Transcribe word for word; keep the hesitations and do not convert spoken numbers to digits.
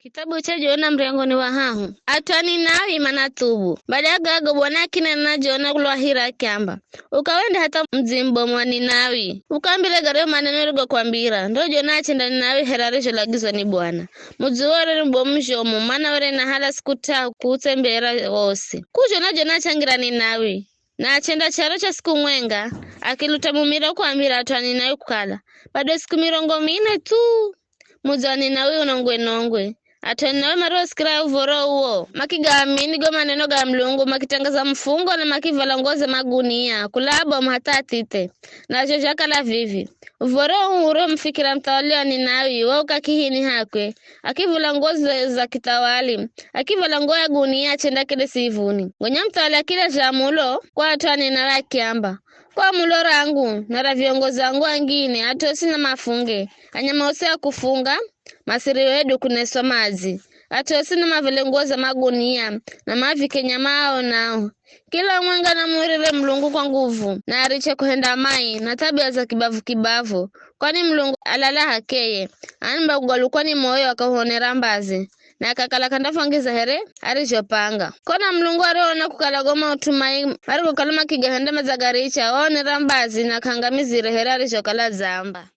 Kitabu cha Jona muryango ni wa hahu. At'u a Ninawi manathubu. Bada ya gago Bwana akinena na Jona kulwahira akiamba, "Ukawende hatha mudzi mubomu wa Ninawi, ukaambire garyo maneno rigokwambira." Ndo Jona achenda Ninawi here arizholagizwa ni Bwana. Mudzi uwo were ni mubomu zhomu, mana were na hala siku t'ahu kuutsembera wosi. K'uzhona Jona achangira Ninawi, na achenda charo cha siku mwenga, akiluta mumiro kuambira at'u a Ninawi kukala, "Bado siku mirongo mine tu, mudzi wa Ninawi unongwe-nongwe." At'u a Ninawi marihosikira uvoro uwo, makigaamini go maneno ga Mulungu, makitangaza mufungo na makivala nguo za magunia, kulaa bomu hatha athithe. Nazho zhakala vivi. Uvoro uu urihomufikira muthawali wa Ninawi, wauka kihini hakwe, akivula nguo za, za kithawali, akivala nguo ya gunia achenda kile sivuni. Gonya muthawali akirya zhamulo kwa at'u a Ninawi akiamba, "Kwa mulo rangu na ra viongozi angu angine, at'u osi na mafunge, anyama osi a kufunga, masiri wedu kuneswa madzi. At'u osi na mavale nguo za magunia, na mavike nyama ao nao. Kila mwenga na murire Mulungu kwa nguvu, na ariche kuhenda mai na thabia za kibavu-kibavu, kwani Mulungu alala h'akeye, animba kugalukwa ni moyo akahuonera mbazi, na akakala k'andafangiza here arizhopanga." Kona Mulungu ariona kukala go maut'u mai marigokala makigahenda madzagaricha, waonera mbazi na k'angamizire here arizhokala dzaamba.